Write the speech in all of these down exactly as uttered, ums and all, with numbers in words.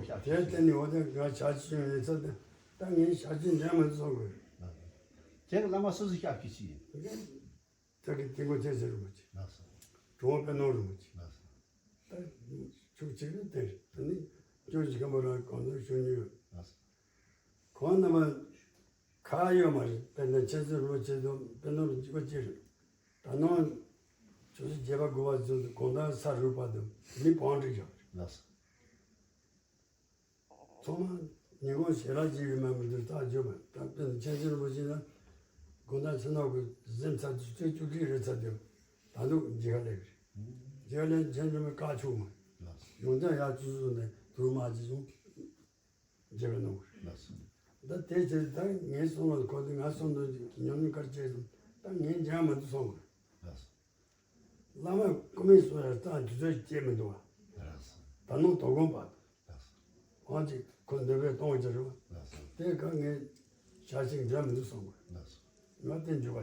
དེར་བརྟེན་ནས་འོ་དེ་ང་ཞབས་ཕྱི་ཡོང་ཡིན་ཚེ་ད་ངས་ཞབས་ཕྱི་འཇལ་མི་འདུག་བསམ་དགོས། ཁྱེད་ཀྱི་བླ་མ་སུ་སུ་ཞབས་ཕྱི་ཞིག་ཡིན། ད་གི་དེ་མགོ་ཚེ་ཟེར་རུ་མ་ཆེ། གྲོང་པའི་ནོར་རུ་མ་ཆེ། ད་ཆུ་གཅིག་ནི་དེར་ད་ནི་ཅོ་ཅི་ཁམ་པ་ར་གང་དུ་ཤོད་ཉུལ་ཡོད། ཁོང་རྣམ་པ་ཁ་ཡོད་མ་རེད། དཔེར་ན་ཆེན་ཚེ་རུ་ཆེ་དུ་དཔེ་ནོར་འཇིག་པ་ཅི་རེད། ད་ནང་ཆུ་ཚོད་བརྒྱད་པ་དགུ་པ་ཚོ་དགོང་དག་ས་རུབ་པ་དུ་མི་བང་སྒྲིག་བཞག་རེད། ཚང་མ་ཉིན་གུང་ཞལ་ལག་ཅིག་ཡོད་མ་མི་འདུག་ད་བརྗོད་པ་ད་དཔེར་ན་ཆེན་ཚེ་རུ་ཆེ་ན་དགོང་དག་ཕྱི་ནང་གི་གཟིམ་ཚར་དུ་ཆུ་ཚོད་བཅུ་གཅིག་རེད་ཚར་དུ་ད་དུང་མཇལ་ཁ་སླེབས་རེད། མཇལ་ཁ་སླེབས་ཆེན་ཚེ་རུ་ཀ་ཆུང་མ་ཡོང་ཀྱང་ཡར་ཆུ་ཚོད་ནས་དུ་མ་ཅི་བྱུང་། མཇལ་ཁ་གནང་དགོས་རེད། ད་དེ་ཕྱིར་ད་ངའི་གསུང་བ་ཁོ་ཚོས་ང་གསུང་དོན་ཉམས་མྱོང་ག་རེ་བྱས་སོང་། ད་ངས་འཇང་མ་འདུག་གསུང་དགོས། བླ་མ་སྐུ་མི་གསུང་ཡ་ད་དུས་ཚོད་སྐྱེལ་མི་འདུག་བ། ད་ནང་དོ་དགོངས་པ། ཁོང་ཅིག་ཁོ་འདོད་པས་གཏོང་རྒྱུ་རེད་བ། དེ་ག་ངས་ཞག་ཅིག་འཇང་མི་འདུག་གསུང་དགོས། ང་དེ་འཇུག་པ་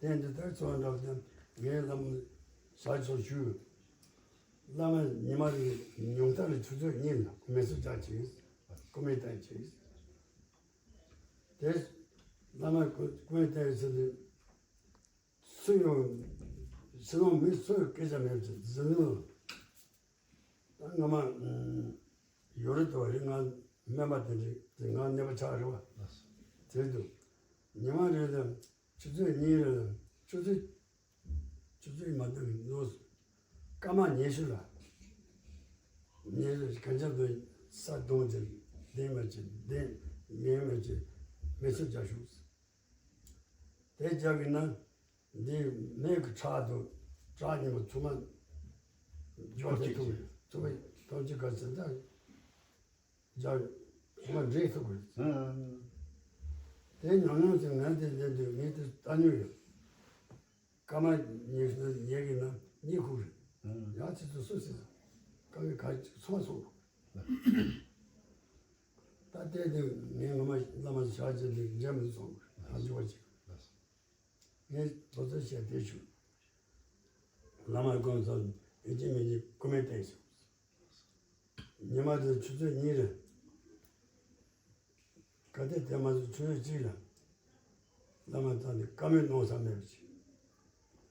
བྱེད། དེ་འདི་ལྟར་ཚོགས་འདྲ་བརྟེན་ངའི་བླ་མ་ཞག་ཚོགས་ཞུས། བླ་མ་ཉི་མ་རེ་ཉུང་མཐའ་ལ་ཆུ་ཚོད་གཉིས་ལ་མེ་སྲེག་བྱ་བྱེད། སྐུ་མི་བསྟན་བྱེད། དེ་བླ་མ་སྐུ་མི་བསྟན་ཟེར་ཏེ་སུ་ཡང་ཕྱི་ནང་མི་སུ་ཡང་སྐད་ཆ་མེད་ཅིང་འཛིན་ནོ། ད་སྔ་མ་ཡོད་རེད་དོ་རེད། ང་སྨན་པ་དེ་འདྲ་དེ་ང་ནད་པ་ཆགས་རེད་བ། དེ་དུ་ཉི་མ་རེ་ལ་ཆུ་ཚོད་གཉིས་རེ་ལ་ཆུ་ཚོད་ཆུ་ཚོད་མ་བཏང་ནོ། སྐར་མ་ཉི་ཤུ་ལ་ཉི་ཤུ་གང་ཅག་དུ་ས་དོང་ཅན་ལྡན་མ་ཅན་ལྡན་མེད་མ་ཅན་མེ་སྲེག་བྱ་ཤོག། དེ་རྒྱག་གི་ན་འདི་མེ་གི་ཁྲག་དུ་བྲག་ཉི་མ་ཚུ་མ་འཇོག་དེ་ཐུག་ཚུ་མ་ཐོན་ཅི་ག་ཚོད་ད་རྒྱག་ཚུ་མ་འདྲེས་ཐུག་གི། དེ་ཉམས་མྱོང་ཅན་ང་དེ་འདྲ་དུ་ངས་དེ་ལྟ་མྱོང་ཡོད། སྐར་མ་ཉི་ཤུ་ཉལ་གི་ན་གཉིད་ཁུག་རེད། ཡང་ཚིག་ཏུ་སུ་ཟེར། དཀའ་བའི་ཁ་ཚོ་སོང་། ད་ལྟའི་དུས་ངས་ངོ་མ་བླ་མ་ཞག་གཅིག་ནས་འཇལ་མི་སོང་། ད་འཇུ་བ་ཅིག་ངས་དོ་ཚོད་བྱས་ཏེ་ཞུ། བླ་མ་དགོངས་སམ་ཡིན་གཅིག་མིན་གཅིག་སྐུ་མེ་བསྟན་ཞུ། ཉི་མ་དེ་ཆུ་ཚོད་གཉིས་རེད། གལ་ཏེ་དེ་མ་ཟད་ཆུ་ཚོད་གཅིག་ལ་བླ་མ་ཚང་ནས་བཀའ་མོལ་གནང་ས་མེད་པ་ཅིག་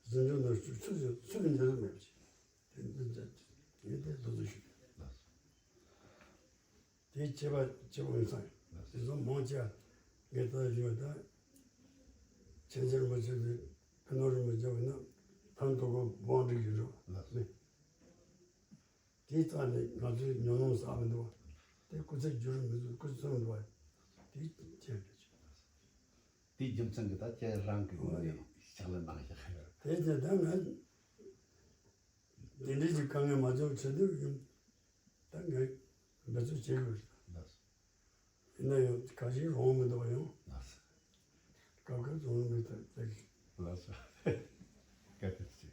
གཟིམ་ཆུང་ནང་ཆུ་ཚོད་ཆུ་ཚོད་འཇལ་ས་མེད་པ་ཅིག་དེ་འདི་འདི་ངས་དེ་དུ་ཚོད་ཞུ། དེ་བྱེད་པ་བྱེད་པ་ཡིན་ས་ཡིན། དེ་ཚོ་མང་ཆེ་ངས་ད་ཞུ་བ་ད་ཆེན་ཆེན་མ་བྱེད་དེ་ཕན་ནོ་རི་མ་བྱེད་པ་ན་ཕན་ཐོགས་པ་བང་སྒྲིག་གི་རོགས་ལ་མེད། དེའི་རྩ་ནས་ང་ཚོའི་ཉོན་མོངས་ཟག་མི་འདུག་བ། དེ་སྐུ་ཚེ་འགྱུར་མི་འདུག་སྐུ་ཚེ་འདུག་བ། དེ་ཅི་རེད། དེའི་རྒྱུ་མཚན་གྱིས་ད་ཁྱེད་རང་གི་ངོས་ནས་ཕྱག་ལས་གནང་བཞག་ཡོད། དེ་ཚེ་ད་ང་འདི་འདྲའི་ཅིག་དཀའ་ངལ་མ་བྱུང་ཆེད་དུ་ཡིན། ད་ངས་འབད་རྩོལ་བྱེད་དགོས་རེད། ཡིན་ན་ཡང་ཁ་ཞིག་རང་མི་འདུག་ཡང་། སྐབས་ཁ་རང་མི་ཐད་ཐད། ལགས་སོ། བཀའ་དྲིན་ཆེ།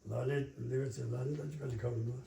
ལག་ལེན་ལེགས་ཚེ་ལག་ལེན་ད་ཅི་ག་ཅི་ཁ་མི་འདུག